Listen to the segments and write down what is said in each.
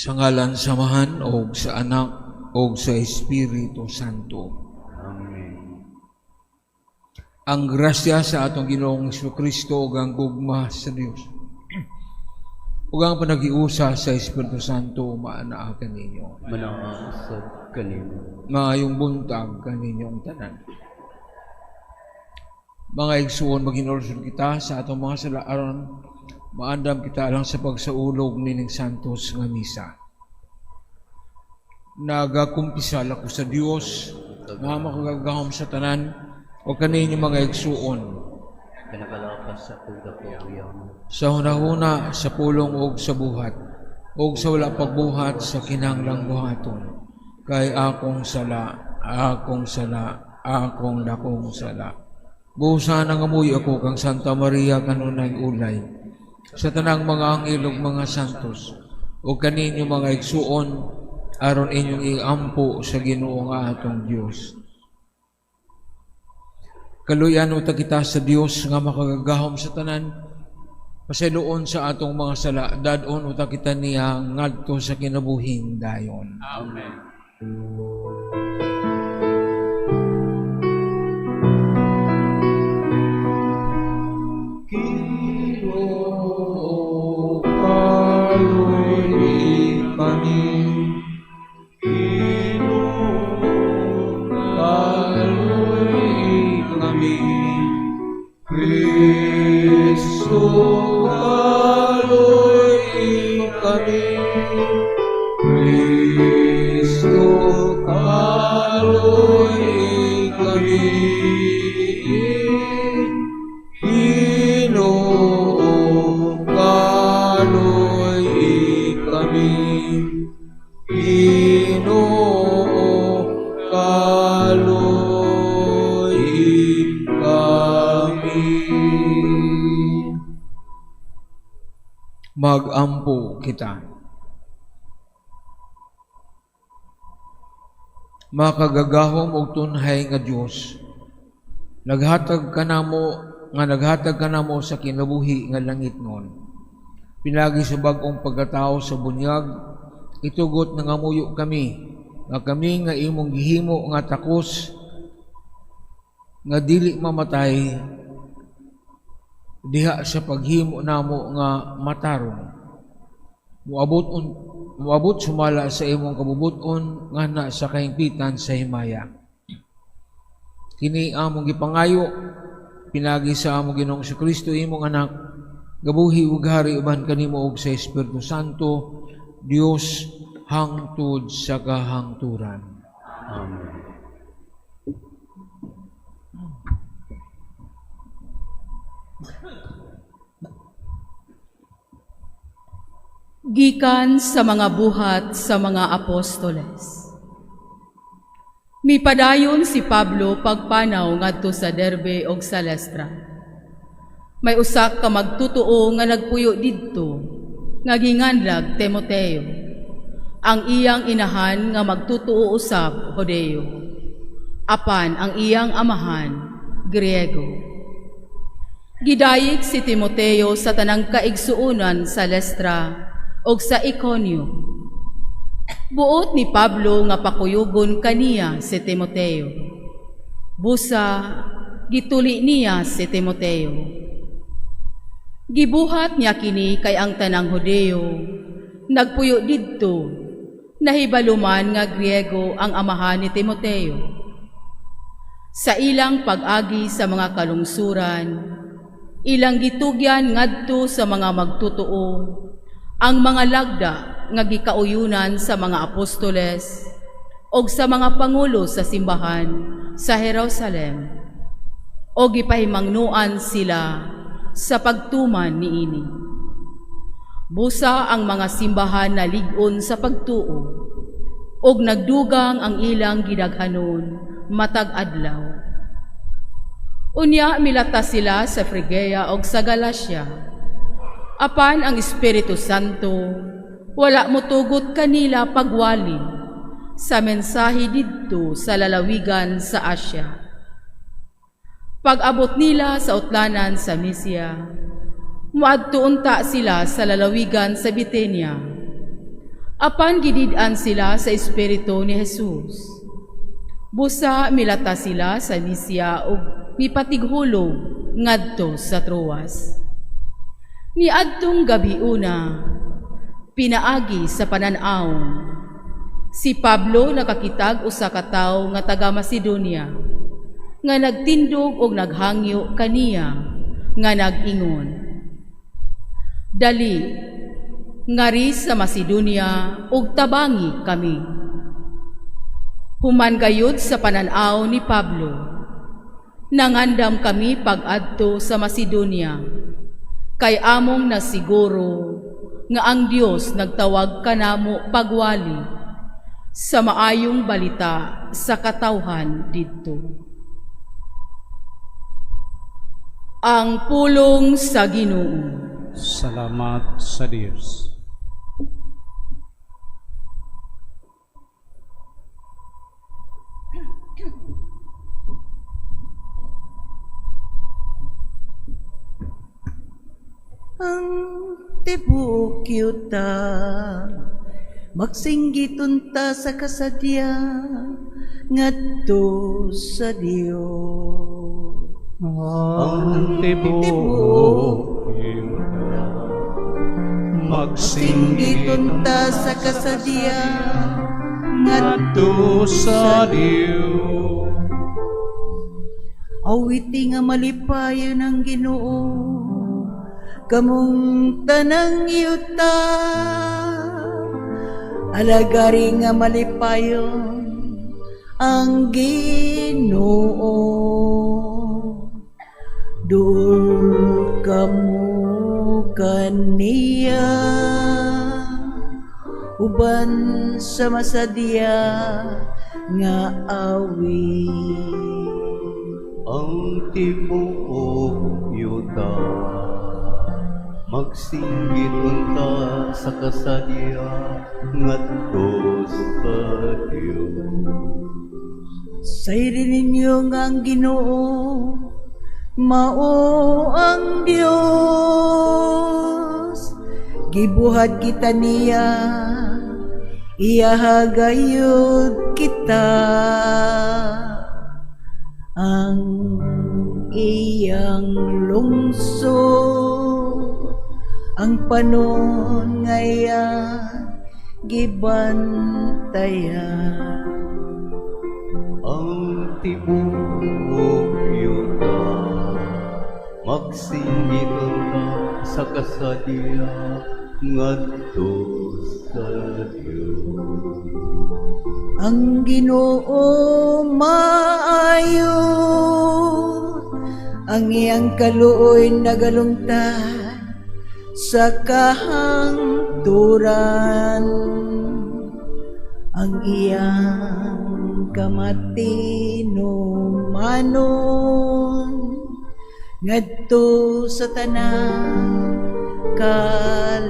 Sa ngalan sa Amahan o sa Anak o sa Espiritu Santo. Amen. Ang grasya sa atong Ginoong Kristo ug ang gugma sa Dios ug ang panaghiusa sa Espiritu Santo maanaa kaninyo. Manaa usab kanimo. Maayong buntag kaninyong tanan. Mga igsuon, maghinulsol kita sa atong mga sala aron maandam kita alang sa pagsaulog nining santos nga misa. Nagakumpisal ako sa Dios nga makagagahom sa tanan o kaninyo, mga igsuon, Pinakalapas sa akong kapuyaw. Sa hunahuna, sa pulong ug sa buhat, ug sa wala pagbuhat sa kinahanglang buhaton, kay akong sala, akong sala, akong dakong sala. Busa nangamuyo ako kang Santa Maria, kanunay ulay, sa tanang mga anghel ug mga santos, ug kaninyo, mga igsuon, aron inyong iampo sa Ginoo nga atong Dios. Kaluyan uta kita sa Dios nga makagagahom sa tanan. Pasayloon sa atong mga sala, dad-on uta kita niya ngadto sa kinabuhing dayon. Amen. Ginoo, kaluy-i kami. Ginoo, kaluy-i kami. Kristo, kaluy-i kami. Kristo, kaluy-i kami. Ginoo, kaluy-i kami. Ginoo, kaluy-i kami. Magampo kita. Makagagahom og tunhay nga Dios, naghatag kanamo sa kinabuhi nga langitnon. Pinaagi sa bag-ong pagkatao sa bunyag, itugot nangamuyo kami nga kami nga imong gihimo nga takos nga dili mamatay diha sa paghimo namo nga matarong, moabot sumala sa imong kabubut-on nga na sa kahimpitan sa himaya. Kini among gipangayo pinaagi sa among Ginoong Kristo, imong Anak, gabuhi ug hari uban kanimo ug sa Espiritu Santo, Dios, hangtod sa kahangturan. Amen. Gikan sa mga buhat sa mga apostoles. Mipadayon si Pablo pagpanaw ngadto sa Derbe ug sa Listra. May usa ka magtutuo nga nagpuyo didto nga ginganlag Timoteo. Ang iyang inahan nga magtutuo usab Hudeo, apan ang iyang amahan Griego. Gidayik si Timoteo sa tanang kaigsuonan sa Listra ug sa Iconio. Buot ni Pablo nga pakuyugon kaniya si Timoteo. Busa gituli niya si Timoteo. Gibuhat niya kini kay ang tanang Hudeo nagpuyo didto, nahibaluman nga Griego ang amahan ni Timoteo. Sa ilang pag-agi sa mga kalungsuran, ilang gitugyan ngadto sa mga magtutuo ang mga lagda nga gikauyunan sa mga apostoles og sa mga pangulo sa simbahan sa Jerusalem, o gipahimangnuan sila sa pagtuman niini. Busa ang mga simbahan nalig-on sa pagtuo og nagdugang ang ilang gidaghanon matag adlaw. Unya milata sila sa Frigia og sa Galacia. Apan ang Espiritu Santo wala motugot kanila pagwali sa mensahe didto sa lalawigan sa Asia. Pag-abot nila sa utlanan sa Misia, muadto unta sila sa lalawigan sa Bithynia. Apan gidid-an sila sa Espiritu ni Jesus. Busa milata sila sa Misia ug mipatighulog ngadto sa Troas. Niadtong gabiuna, pinaagi sa panan-aw, si Pablo nakakitag usa ka tawo nga taga Macedonia nga nagtindog og naghangyo kaniya nga nag-ingon, "Dali, ngari sa Macedonia ug tabangi kami." Human gayud sa panan-aw ni Pablo, nangandam kami pag-adto sa Macedonia, kay among nasiguro nga ang Dios nagtawag kanamo pagwali sa maayong balita sa katawhan didto. Ang pulong sa Ginoo. Salamat sa Dios. Ang tibuok yuta magsinggiton ta sa kasadya ngadto sa Dios. Ang tibuok yuta magsinggiton magsinggiton ta sa kasadya ngadto sa Dios. Awiti nga malipayon ang Ginoo, kamong tanang yuta. Alagari nga malipayon ang Ginoo. Duol kamo kaniya, uban sa masadya nga awit. Ang tibuok yuta magsinggit unta sa kasadya ngadto sa Dios. Sayri ninyo nga ang Ginoo mao ang Dios. Gibuhat kita niya, iya gayud kita. Ang iyang lungsod, ang panon nga iyang gibantayan. Ang tibuok yuta magsinggit unta sa kasadya ngadto sa Dios. Ang Ginoo maayo, ang iyang kaluoy nagalungtad sa kahangturan. Ang iyang kamatinumanon ngadto sa tanang kaliwatan.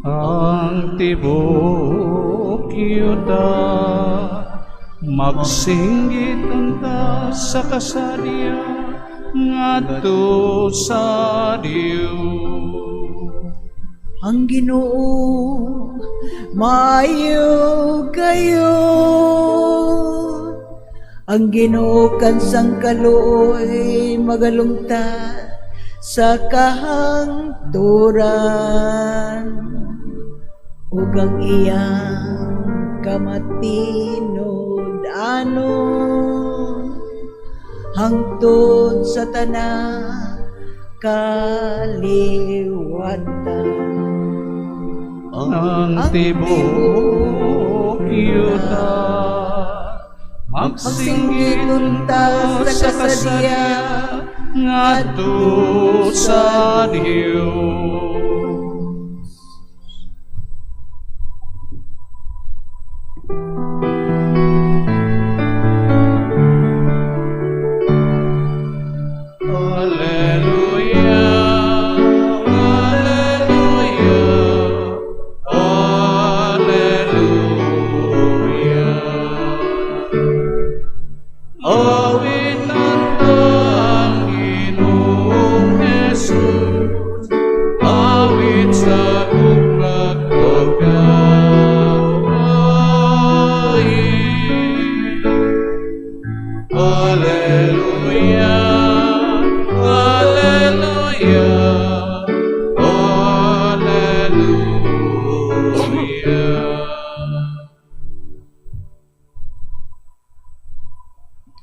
Ang tibuok yuta magsinggit unta sa kasadya ngadto sa Dios. Ang Ginoo maayo kayo, ang Ginoo kansang kaluoy magalungtad sa kahangturan, ug ang iyang kamatinud-anon hangtod sa tanang kaliwatan. Ang tibuok yuta magsinggit unta sa kasadya ngadto sa Dios. Alleluia, Alleluia, Alleluia. Awitan ang Ginoong Jesus.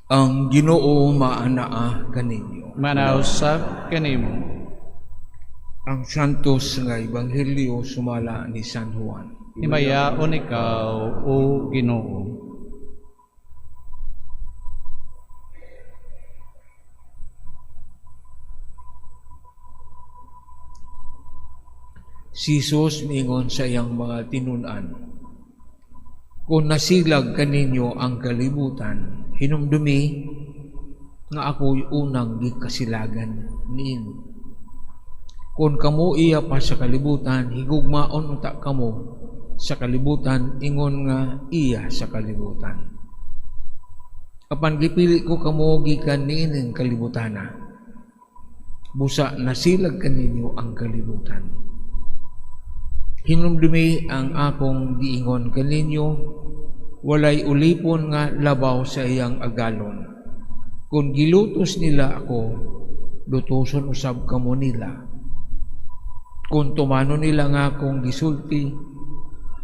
Ang Ginoo maanaa kaninyo. Manausab kanimo. Ang Santos nga Ebanghelyo sumala ni San Juan. Himayaon ikaw, o Ginoo. Si Jesus miingon sa iyang mga tinun-an, "Kung nasilag kaninyo ang kalibutan, hinumdumi nga ako'y unang gikasilagan niini. Kung kamo iya pa sa kalibutan, higugmaon unta kamo sa kalibutan, ingon nga iya sa kalibutan. Apan gipili ko kamo gikan niining kalibutana, busa nasilag kaninyo ang kalibutan. Hinumdumi ang akong giingon kaninyo, walay ulipon nga labaw sa iyang agalon. Kung gilutos nila ako, lutoson usab kamo nila. Kung tumano nila nga akong gisulti,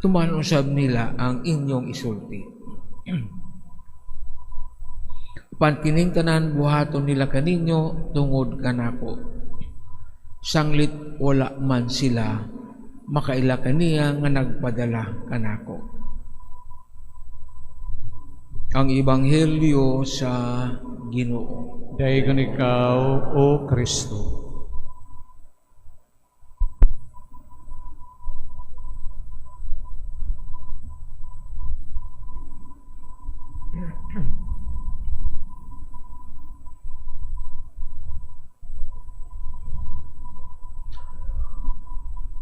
tumano usab nila ang inyong isulti. Apan kining tanan buhaton nila kaninyo tungod kanako. Sanglit wala man sila makaila kaniya nga nagpadala kanako." Ang Ebanghelyo sa Ginoo. Daygon ikaw, O Kristo.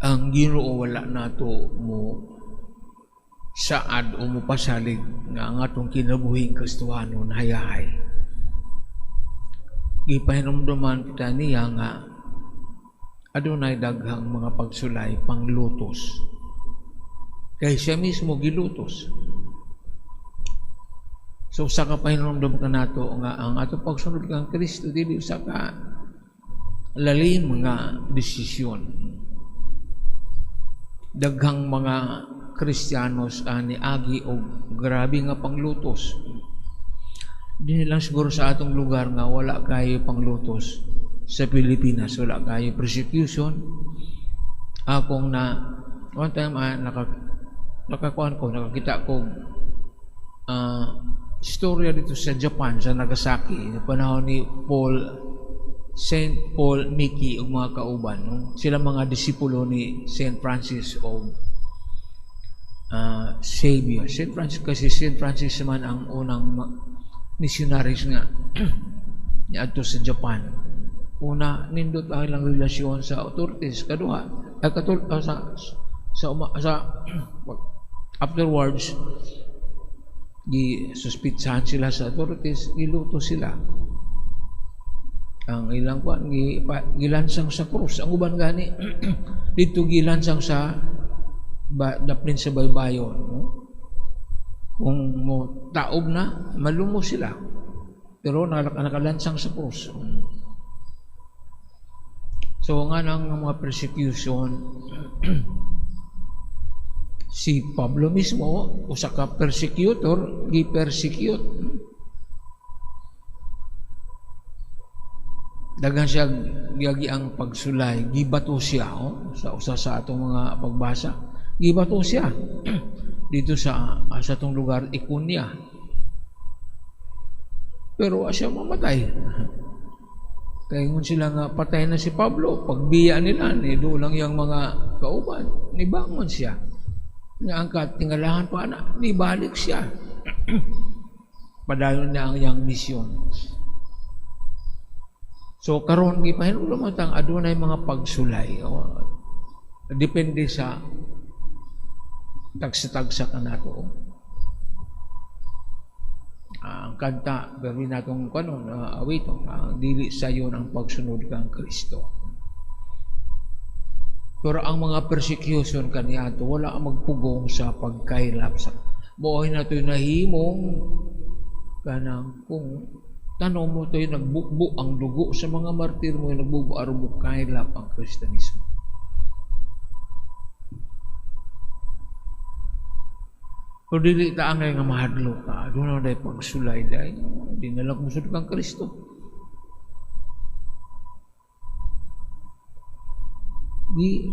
Ang Ginoo wala nato mo saad o mo pasalig nga ang atong kinabuhing Kristohanon hayahay. Gipahinumduman kita niya nga adunay daghang mga pagsulay panglutos. Kay siya mismo gilutos. So usa ka pahinumdum kanato nga ang atong pagsunod kang Kristo dili usa ka lalim nga desisyon. Daghang mga Kristiyanos ani agi og grabe nga panglutos. Dinhi lang siguro sa atong lugar nga wala kayo panglutos sa Pilipinas, wala kayo persecution. Akong na one time nakakuan ko, nakakita ko istorya dito sa Japan, sa Nagasaki, sa panahon ni Saint Paul Miki ug mga kauban, no? Sila mga disipulo ni Saint Francis of Xavier. Saint Francis kasi Saint Francis man ang unang missionaries nga niadto sa Japan. Una, nindot ang ilang relasyon sa authorities. Kaduha, ay katul, sa, sa, uma, sa afterwards, gi-suspitsahan sila sa authorities, giluto sila. Ang ilang kwan, gilansang sa krus. Ang uban gani, dito gilansang sa daplin sa baybayon. No? Kung mo taob na, malumo sila. Pero nakalansang sa krus. So nga nang mga persecution, si Pablo mismo, usa ka persecutor, gi-persecute. Daghan siya giyagi ang pagsulay, gibato siya, oh, sa usa sa atong mga pagbasa. Gibato siya dito sa atong lugar Iconia. Pero wa siya mamatay. Kaya ngun sila nga patay na si Pablo, pagbiya nila ni dulang yang mga kauban, nibangon siya. Nga ang katingalahan pa na, nibalik siya. Padayon niya ang iyang misyon. So karon gipahinulong man tang adunay mga pagsulay. Depende sa tagsa-tagsa kanato. Ang kanta pero natong kanon awito, ang dili sayon ang pagsunod kang Kristo. Pero ang mga persecution kaniadto wala ang magpugong sa pagkaylap sa mo'y nato'y nahimong kanang kung tanong mo to'y nagbukbo ang dugo sa mga martir mo, nagbukbo aron mo kaylap ang Kristiyanismo. Kung dili ta angay nga mahadlok ka, aduna day pagsulay day, di na lang musunod kang Kristo. Di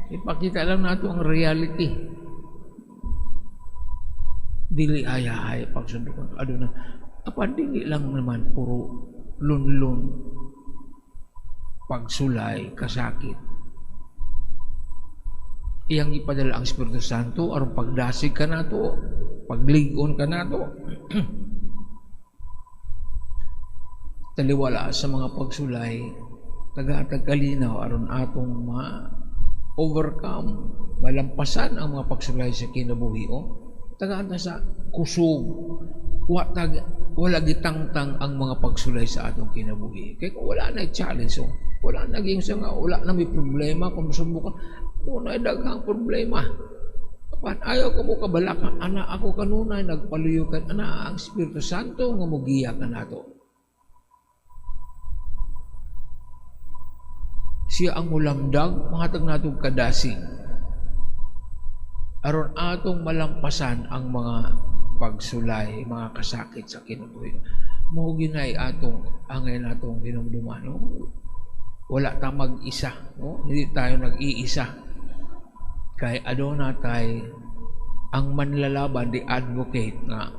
ipakita lang nato ang reality. Dili hayahay pagsunod kang aduna. Apan dili lang naman puro lunlun, pagsulay, kasakit. Iyang ipadala ang Espiritu Santo aron pagdasig ka nato, paglig-on ka nato. Taliwala sa mga pagsulay, taga-atag kalinaw aron atong ma-overcome, malampasan ang mga pagsulay sa kinabuhi. Oh. Tagaan ta sa kusog, wala gitangtang ang mga pagsulay sa atong kinabuhi. Kaya kung wala na challenge, oh, wala na nga, wala na may problema kung masubukan, doon ay daghang problema. Apan ayaw ka mo kabalaka, ana ako kanunay nagpaluyo kan ana ang Espiritu Santo nga mogiya kanato. Siya ang mulamdag, mahatag natong kadasig. Aron atong malampasan ang mga pagsulay, mga kasakit sa kinabuhi. Mao ginay atong angay natong hinumduman, no? Wala ta mag-isa, no? Hindi tayo nag-iisa. Kay aduna tay ang manlalaban, the advocate nga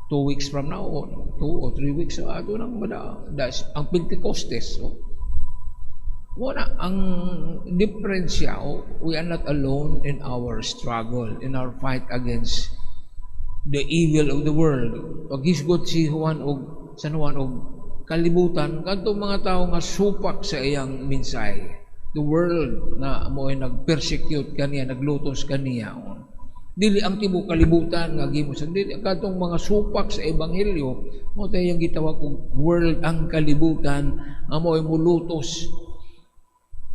2 weeks from now, o 2 or 3 weeks, so ato nang ang Pentecostes. Oh. Muna ang diferensya, oh, we are not alone in our struggle, in our fight against the evil of the world. Paghisgot si Juan og San Juan og kalibutan, kadtong mga tawo nga supak sa iyang mensahe. The world nga mo ay nag-persecute kaniya, naglutos kaniya. Dili ang tibuok kalibutan nga gimo sa dili kadtong mga supak sa ebanghelyo, mo tay ang gitawag og world, ang kalibutan nga mo ay mulutos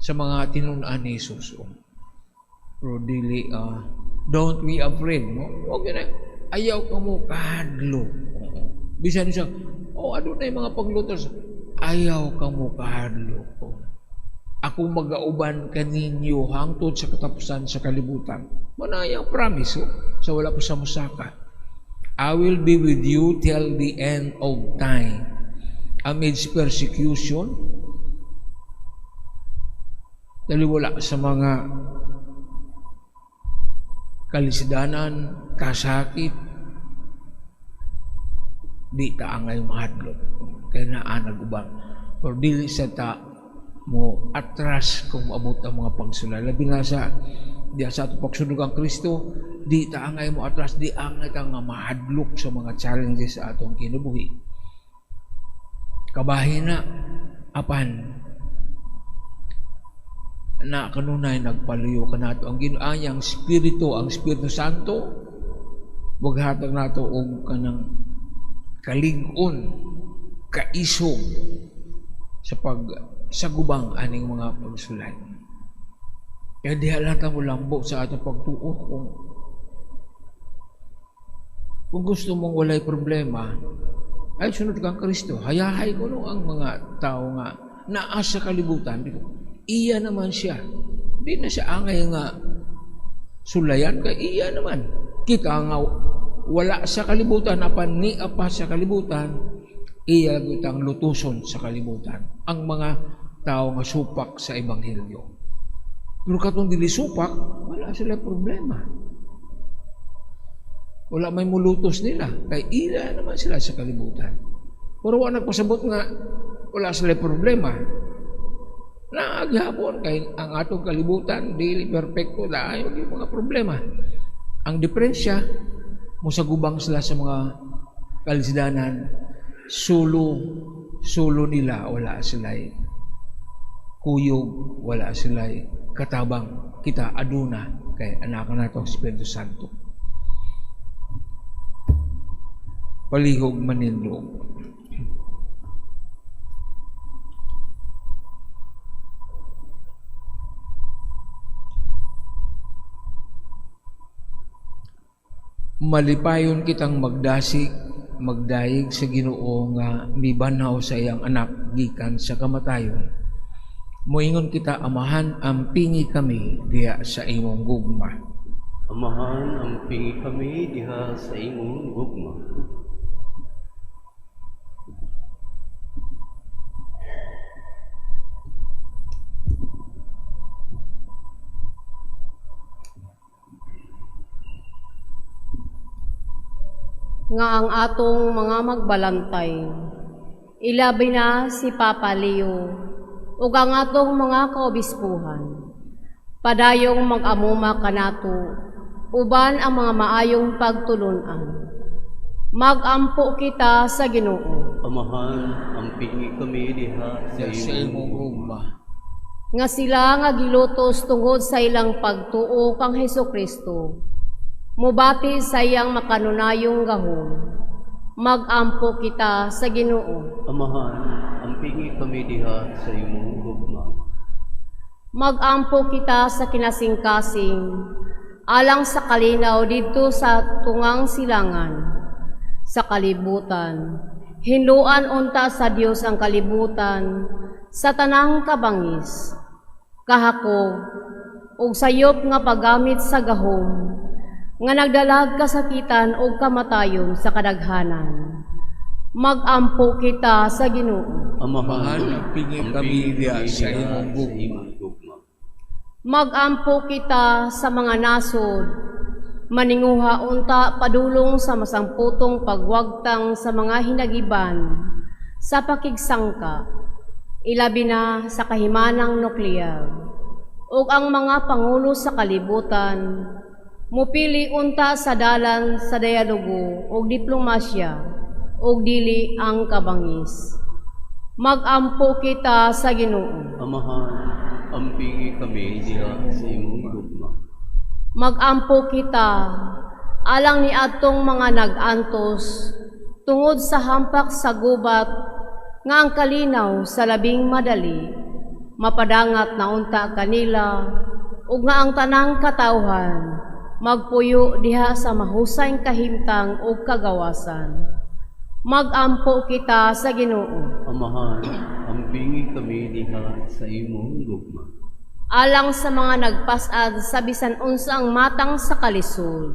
sa mga tinun-an ni Jesus. Pero dili, don't be afraid, no? Okay na, ayaw ka mo kahadlok. Bisan siya, oh, adunay mga paglutos, ayaw ka mo kahadlok. Ako magauban kaninyo hangtod sa katapusan sa kalibutan. Manayang promise, oh, sa wala pa sa musaka. I will be with you till the end of time. Amidst persecution, dahil wala sa mga kalisdanan, kasakit, di ta angay mahadlok. Kaya naanag uban. Pero dili sa ta mo atras kung maabot ang mga pagsulay. Labi na sa diya sa atong pagsunod ang Kristo, di ta angay mo atras, di angay ta nga mahadlok sa mga challenges sa atong kinabuhi. Kabahin na apan na kanunay nagpaluyo kanato ang Ginoo, ang Espiritu, ang Espiritu Santo maghatag nato og kanang kalig-on, kaisog sa pagsagubang aning mga pagsulay. Kaya diha lang ta molambo sa atong pagtuo. Kung gusto mong walay problema, ay sunod kang Kristo. Hayahay kuno ang mga tao nga naa sa kalibutan. Iya naman siya. Di na siya angay nga sulayan, kay iya naman. Kita nga wala sa kalibutan, apan ni apa sa kalibutan, iya gutang lutuson sa kalibutan ang mga tao nga supak sa ebanghelyo. Pero katong dili supak, wala sila problema. Wala may mulutos nila, kay iya naman sila sa kalibutan. Pero wala nagpasabot nga wala sila problema. Naaghapon kay ang atong kalibutan dili perpekto, dahil yung mga problema. Ang diferensya, musagubang sila sa mga kalisdanan, sulo nila, wala sila'y kuyog, wala sila'y katabang. Kita aduna kay anak nato ang Espiritu Santo. Palihog manindog. Malipayon kitang magdasig, magdayeg sa Ginoo nga mibanhaw sa iyang anak gikan sa kamatayon. Moingon kita, Amahan, ampingi kami diya sa imong gugma. Amahan, ampingi kami diha sa imong gugma. Nga ang atong mga magbalantay, ilabi na si Papa Leo, ug ang atong mga kaobispuhan, padayong mag-amuma kanato, uban ang mga maayong pagtulunan. Magampo kita sa Ginoo. Amahan, ampingi kami diha sa Sa imong imong gugma. Nga sila nga gilutos tungod sa ilang pagtuo kang Hesukristo, mubati sa iyang makanunayong gahom. Magampo kita sa Ginoo. Amahan, ampingi kami diha sa imong gugma. Magampo kita sa kinasingkasing alang sa kalinaw didto sa tungang silangan sa kalibutan. Hinluan unta sa Dios ang kalibutan sa tanang kabangis, kahakog ug sayop nga paggamit sa gahom nga nagdalag kasakitan ug kamatayon sa kadaghanan. Magampo kita sa Ginoo. Amahan, Amahan, ampingi kami diha sa imong sa gugma. imong gugma. Magampo kita sa mga nasod, maninguha unta padulong sa masangputong pagwagtang sa mga hinagiban sa pakigsangka, ilabi na sa kahimanang nuklear, ug ang mga pangulo sa kalibutan, mupili unta sa dalan sa dialogo ug diplomasya, ug dili ang kabangis. Magampo kita sa Ginoo. Amahan, ampingi kami diha sa imong gugma. Magampo kita alang ni atong mga nag-antos tungod sa hampak sa gubat nga ang kalinaw sa labing madali mapadangat na unta kanila ug nga ang tanang katawhan magpuyo diha sa mahusay kahimtang ug kagawasan. Magampo kita sa Ginoo. Amahan, ampingi kami diha sa imong gugma. Alang sa mga nagpasad sa bisan unsa ang matang sa kalisod,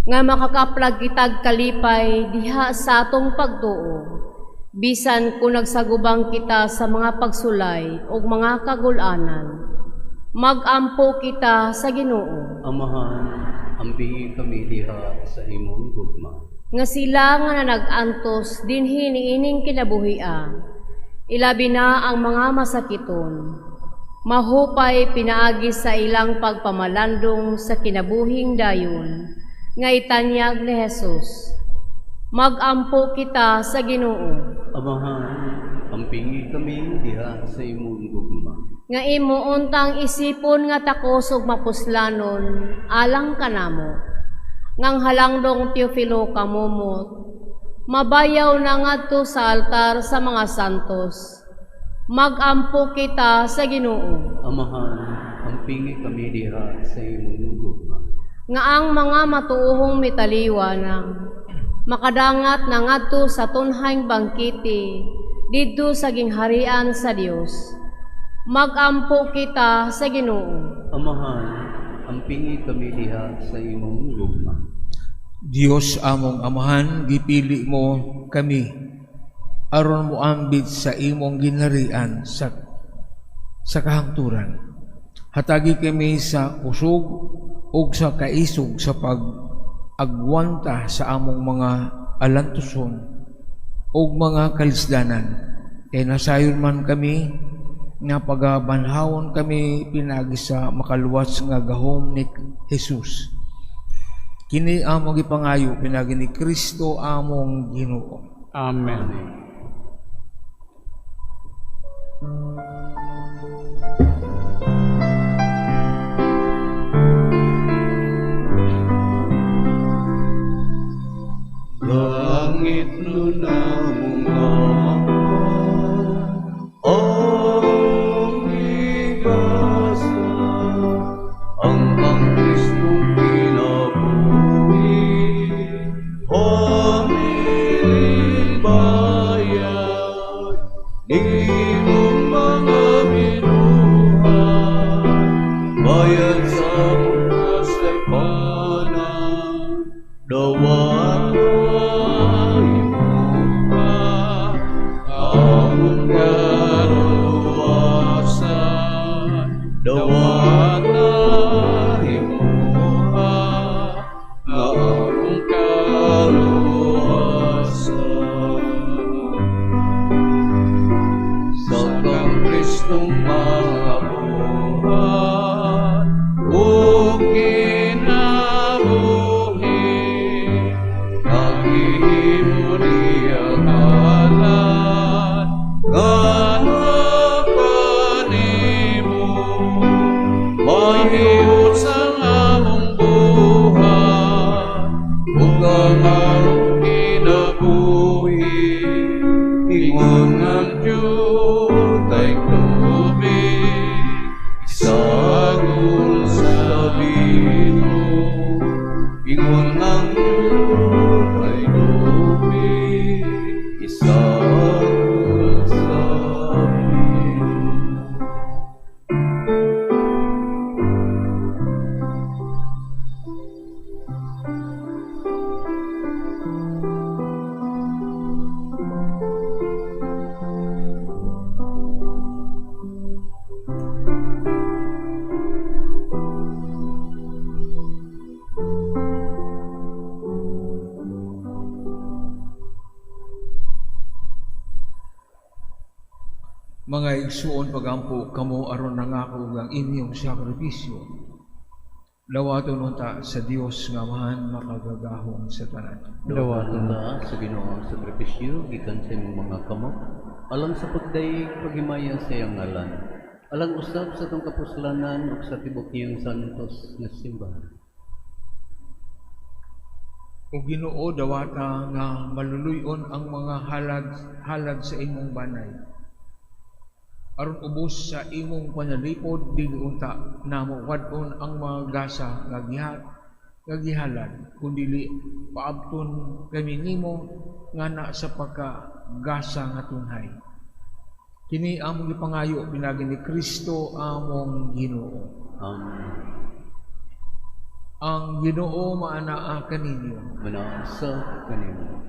nga makakaplag kitag kalipay diha sa atong pagtuo, bisan kung nagsagubang kita sa mga pagsulay ug mga kagulanan. Magampo kita sa Ginoo. Amahan, ampingi kami diha sa imong gugma. Nga sila nga nag-antos dinhi niining kinabuhia, ilabi na ang mga masakiton, mahupay pinaagi sa ilang pagpamalandong sa kinabuhing dayon, nga itanyag ni Jesus. Magampo kita sa Ginoo. Amahan, ampingi kami diha sa imong gugma. Nga imo untang isipon nga takos ug mapuslanon alang kanamo, ngang halangdong Teofilo kamumot, mabayaw na ngadto sa altar sa mga santos. Magampo kita sa Ginoo. Amahan, ampingi kami diha sa imong gugma. Nga ang mga matuohong mitaliwa na makadangat na ngadto sa tunhang bangkete didto sa gingharian sa Dios. Magampo kita sa Ginoo. Amahan, ampingi kami diha sa imong gugma. Dios among Amahan, gipili mo kami aron moambit sa imong ginharian sa kahangturan. Hatagi kami sa kusog ug sa kaisog sa pag-agwanta sa among mga alantuson ug mga kalisdanan. Kay nasayon man kami nga pagabanhawon kami pinaagi sa makaluwas nga gahom ni Jesus. Kini among gipangayo pinaagi ni Kristo among Ginoo. Amen. Langit nunamong Amahan, ang igasa, ang Kristong kinabuhi, hamiling bayad, nimong mga binuhat, bayad sa mga saypan. Mga igsuon, pagampo kamo aron nangako ang inyong sakripisyo. Dawaton unta sa Dios nga Amahan makagagahom sa tanan. Dawaton ta sa Ginoo ang sakripisyo gikan sa imong mga kamot, alang sa pagdayeg paghimaya sa iyang ngalan, alang usab sa atong kapuslanan ug sa tibuok niyang santos nga simbahan. O Ginoo, dawata nga maluluy-on ang mga halad sa imong banay. Aron ubos sa imong panalipod, dili unta namo wad-on ang mga gasa nga gihalad, kundili paabton kami nimo nga na sa pagkagasa nga tunhay. Kini among gipangayo pinaagi ni Kristo among Ginoo. Amen. Ang Ginoo maanaa kaninyo. Manaa sa kanimo.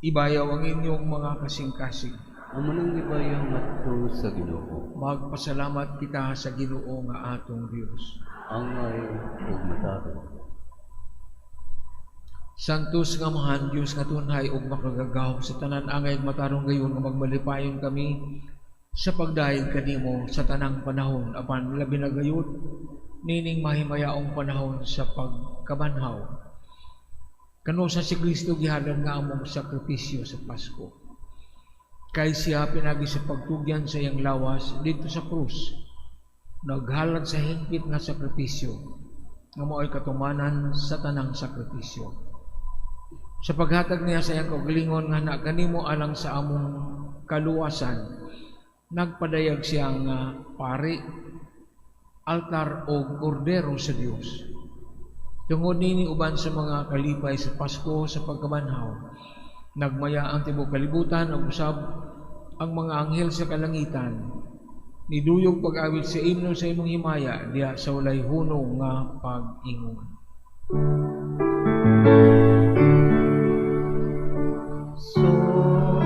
Ibayaw ang inyong mga kasing-kasing. Amo nang ibayaw ngadto sa Ginoo. Magpasalamat kita sa Ginoo nga atong Dios. Angay ug matarong. Santos nga Amahan, Dios nga tunhay ug makagagahom sa tanan, angay ug matarong gayon nga magmalipayon kami sa pagdayeg kanimo sa tanang panahon, apan labi na gayud nining mahimayaong panahon sa pagkabanhaw. Kano sa si Kristo gihalad nga among sakripisyo sa Pasko. Kay siya pinagi sa pagtugyan sa iyang lawas didto sa krus, naghalad sa hingpit nga sakripisyo nga mao'y katumanan sa tanang sakripisyo. Sa paghatag niya sa iyang kaugalingon nga na kanimo alang sa among kaluwasan, nagpadayag siya nga pari, altar o kordero sa Dios. Tungod nini uban sa mga kalipay sa Pasko sa pagkabanhaw, nagmaya ang tibuok kalibutan ug usab ang mga anghel sa kalangitan. Niduyog pag-awit sa imno sa imong himaya diha sa walay hunong nga pag-ingon. Santos,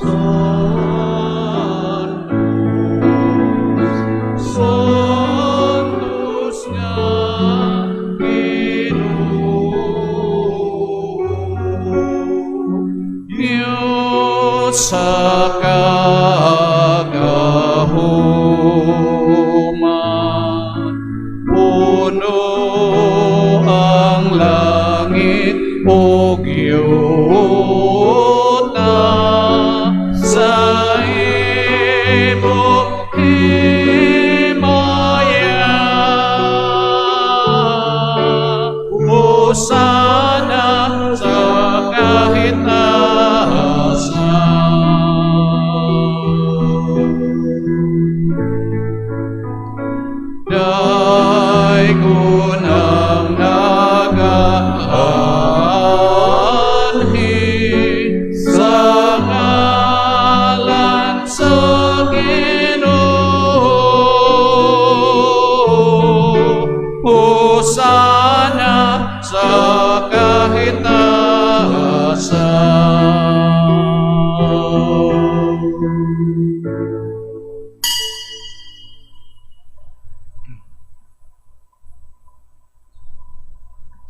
Santos, Santos nga Ginoo, Dios sa kagahuman, puno ang langit ug yuta sa imong himaya. Hosana sa kahitasan. Daygon ang nagaanhi sa ngalan sa Ginoo. Hosana sa kahitasan.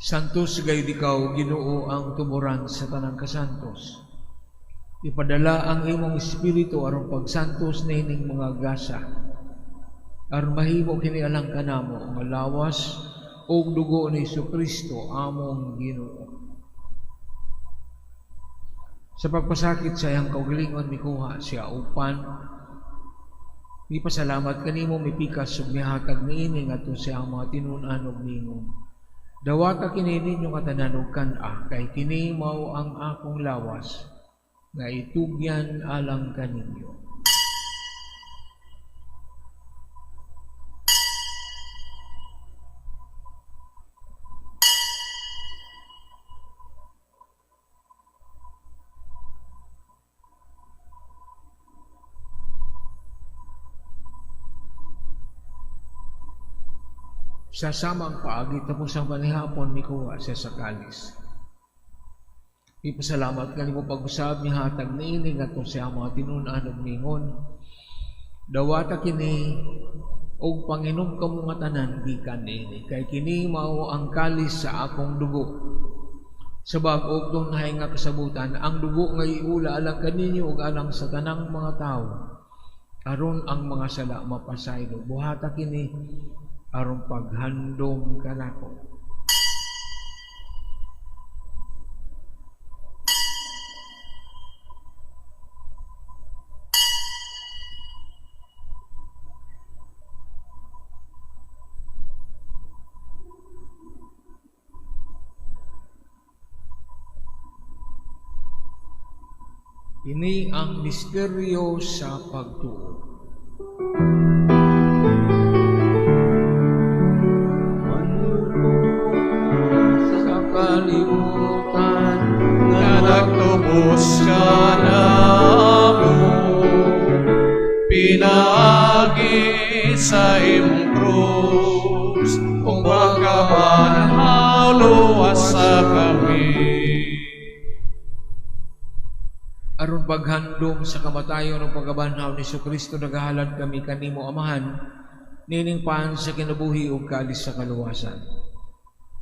Santos gayud ikaw, Ginoo, ang tuboran sa tanang kasantos. Ipadala ang imong espiritu aron pagsantos niining mga gasa, aron mahimo kini alang kanamo nga lawas ug dugo ni Hesukristo among Ginoo. Sa pagpasakit sa iyang kaugalingon, mikuha siya upan mipasalamat kanimo, mipikas ug mihatag niini ngadto sa iyang mga tinun-an ug mingon: Dawata kini ninyo nga tanan ug kan-a, kay kini mao ang akong lawas nga itugyan alang kaninyo. Sa samang paagi, tapos ang panihapon, mikuha siya sa kalis. Ipasalamat kanimo pag-usab, mihatag niini ngadto sa mga tinun-an ug mingon: Dawata kini og panginom kamo nga tanan gikan niini, kay kini mao ang kalis sa akong dugo, Sa bag-o ug tunhay nga kasabutan, ang dugo nga iula alang kaninyo ug alang sa tanang mga tawo, aron ang mga sala mapasaylo. Buhata kini aron paghandom kanako. Ini ang misteryo sa pagtuo. Sa kalibutan nga nagtubos ka namo, pinaagi sa imong krus, ug pagkabanhaw luwasa kami. Aron paghandom sa kamatayon ug pagkabanhaw ni Kristo, nagahalad kami kanimo, Amahan, nining paan sa kinabuhi ug kalis sa kaluwasan.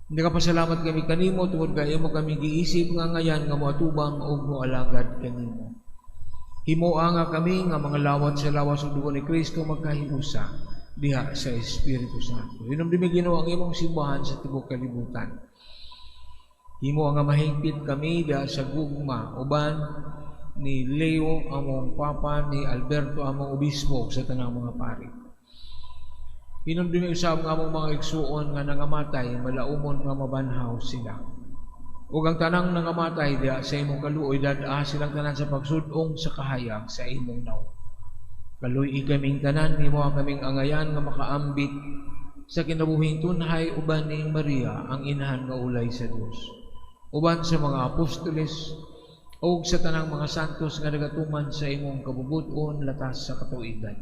Nagapasalamat kami kanimo tungod kay imo kami giisip nga ngayan nga moatubang ug moalagad kanimo. Himoa nga kami nga mga lawat sa lawas ug dugo ni Kristo magkahiusa diha sa Espiritu Santo. Hinumdumi, Ginoo, ang imong simbahan sa tibuok kalibutan. Himoa nga mahingpit kami diha sa gugma uban ni Leo among Papa, ni Alberto among Obispo, sa tanang mga pari. Hinumdumi usab nga among mga igsuon nga nangamatay, malaumon nga mabanhaw sila. Ug ang tanang nangamatay diha sa imong kaluoy, dad-a silang tanan sa pagsud-ong sa kahayag sa imong nawong. Kaluy-i kaming tanan, himoa kaming angayan nga makaambit sa kinabuhing tunhay uban ni Maria, ang inahan nga ulay sa Dios, uban sa mga apostoles ug sa tanang mga santos nga nagatuman sa imong kabubut-on latas sa katuigan.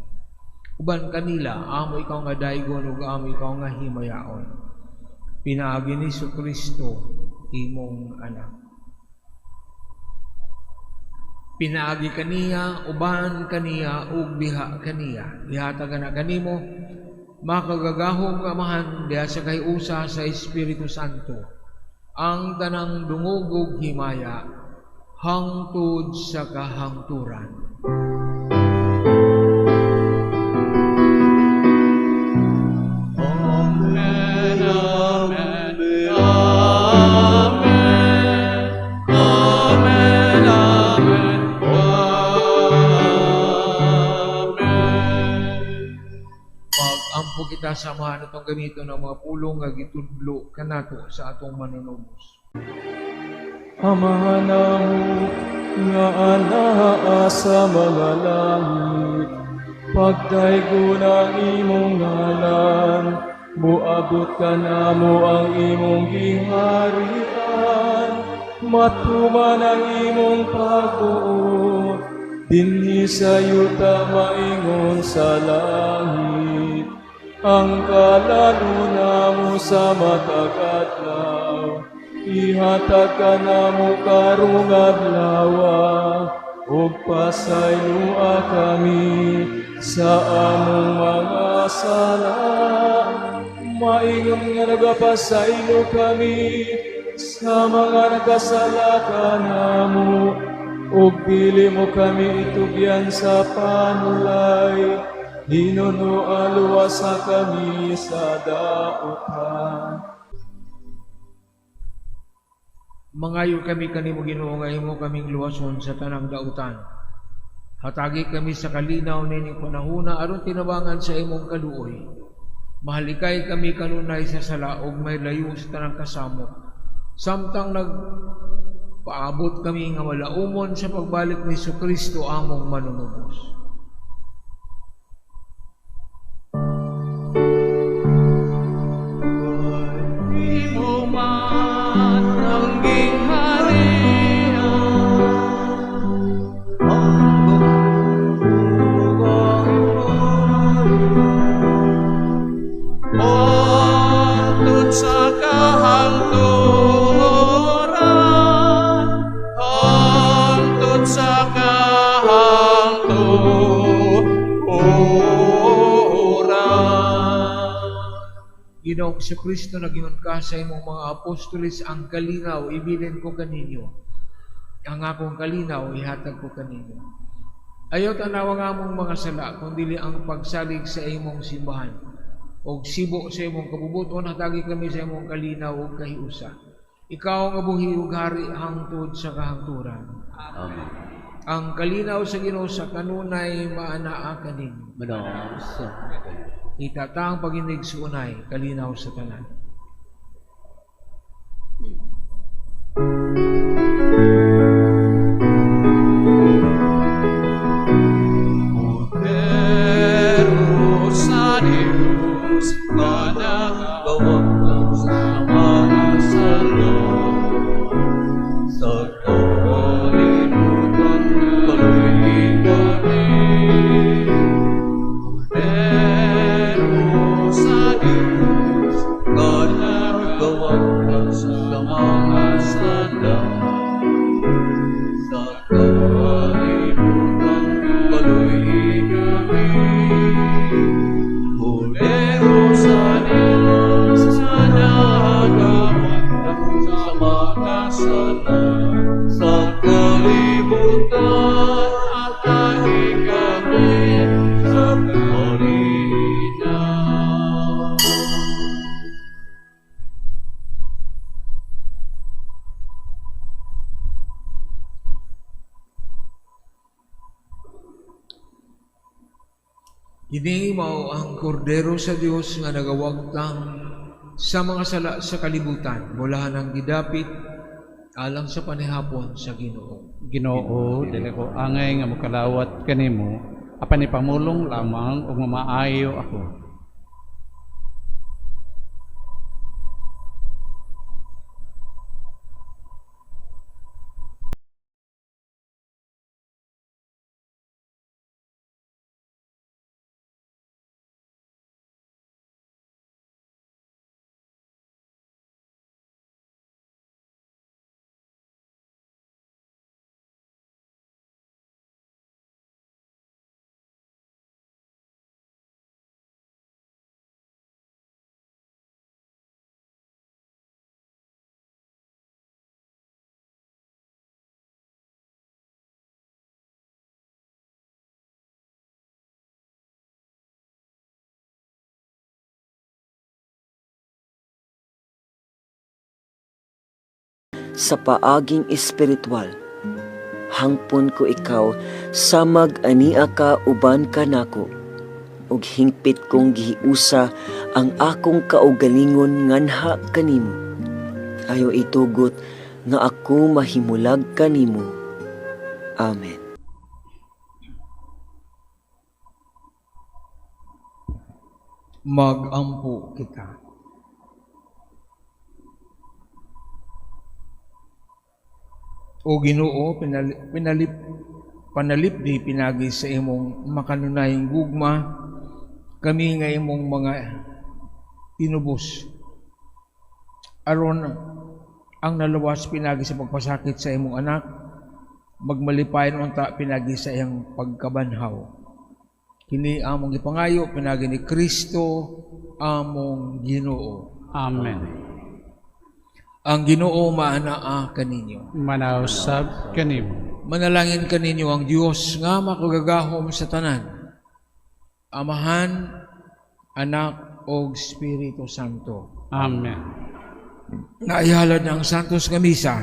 Uban kanila, amo ikaw nga daygon ug amo ikaw nga himayaon. Pinaagi ni Kristo imong anak. Pinaagi kaniya, uban kaniya, ug diha kaniya. Ihatag na kanimo, makagagahom nga Amahan, diha sa kahiusa sa Espiritu Santo, ang tanang dungog ug himaya, hangtod sa kahangturan. Amen, amen, amen, amen, amen, amen. Mag-ampo kita sa Amahan atong gamiton ang mga pulong nga gitudlo kanato sa atong manunubos. Amahan namo nga anaa sa mga langit, pagdaygon ang imong ngalan, muabot kanamo ang imong giharian, matuman ang imong pagbuot, dinhi sa yuta maingon sa langit. Ang kalan-on namo sa matag adlaw, ihatag kanamo karong adlawa, ug pasayloa kami sa among mga sala, maingon nga nagapasaylo kami sa mga nagkasala kanamo, ug dili mo kami itugyan sa panulay, hinunoa luwasa kami sa dautan. Mangayo kami kanimo, Ginoo, nga imo kaming luwason sa tanang dautan. Hatagi kami sa kalinaw nining panahuna aron tinabangan sa imong kaluoy. Mahalikay kami kanunay sa sala ug may layo sa tanang kasamok. Samtang nagpaabot kami nga malaumon sa pagbalik ni Kristo among manunubos. Imo man ang gingharian, ang ug ang hangtod sa kahangturan, hangtod sa kahangturan. Ginoong Kristo, nag-ingon ka sa imong mga apostoles, "Ang kalinaw ibilin ko kaninyo. Ang akong kalinaw ihatag ko kaninyo. Ayaw tanawa ang among mga sala, kundi ang pagsalig sa imong simbahan. Og sibo sa imong kabubuton, hatagi kami sa imong kalinaw ug kahiusa. Ikaw nga buhi ug hari hangtod sa kahangturan." Amen. Ang kalinaw sa Ginoo sa kanunay maanaa kaninyo. Manausab kanimo. Itata ang paginigsuonay, kalinaw sa tanan. Kordero sa Diyos, nga nagawagtang sa mga sala. Sa kalibutan, kaluy-i kami. Kordero sa Diyos, nga nagawagtang sa mga sala. Sa kalibutan, kaluy-i kami. Kordero sa Diyos, nga nagawagtang sa mga sala. Sa kalibutan, Hatagi kami sa kalinaw. Kini mao ang kordero sa Dios nga nagawagtang sa mga sala sa kalibutan. Bolahan ang gidapit alang sa panihapon sa Ginoo. Ginoo, dili ko angay nga mokalawat kanimo, apan ipamulong lamang ug mamaayo ako. Sa paaging espiritual. Hangpon ko ikaw samag ania ka uban kanako ug hingpit kong gihiusa ang akong kaugalingon nganha kanimo. Ayo itugot nga ako mahimulag kanimo. Amen. Magampo kita. O Ginoo, panalipdi pinagi sa imong makanunayong gugma, kami nga imong mga tinubos. Aron ang nalawas pinagi sa pagpasakit sa imong anak, magmalipayon unta pinagi sa iyang pagkabanhaw. Kini among gipangayo pinagi ni Kristo among Ginoo. Amen. Ang Ginoo maanaa kaninyo. Manausab kanimo. Manalangin kaninyo ang Dios nga makagagahom sa tanan. Amahan, Anak ug Espiritu Santo. Amen. Naihalad na ang Santos nga Misa.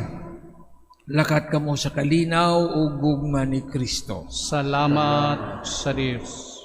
Lakat kamo sa kalinaw ug gugma ni Kristo. Salamat sa Dios.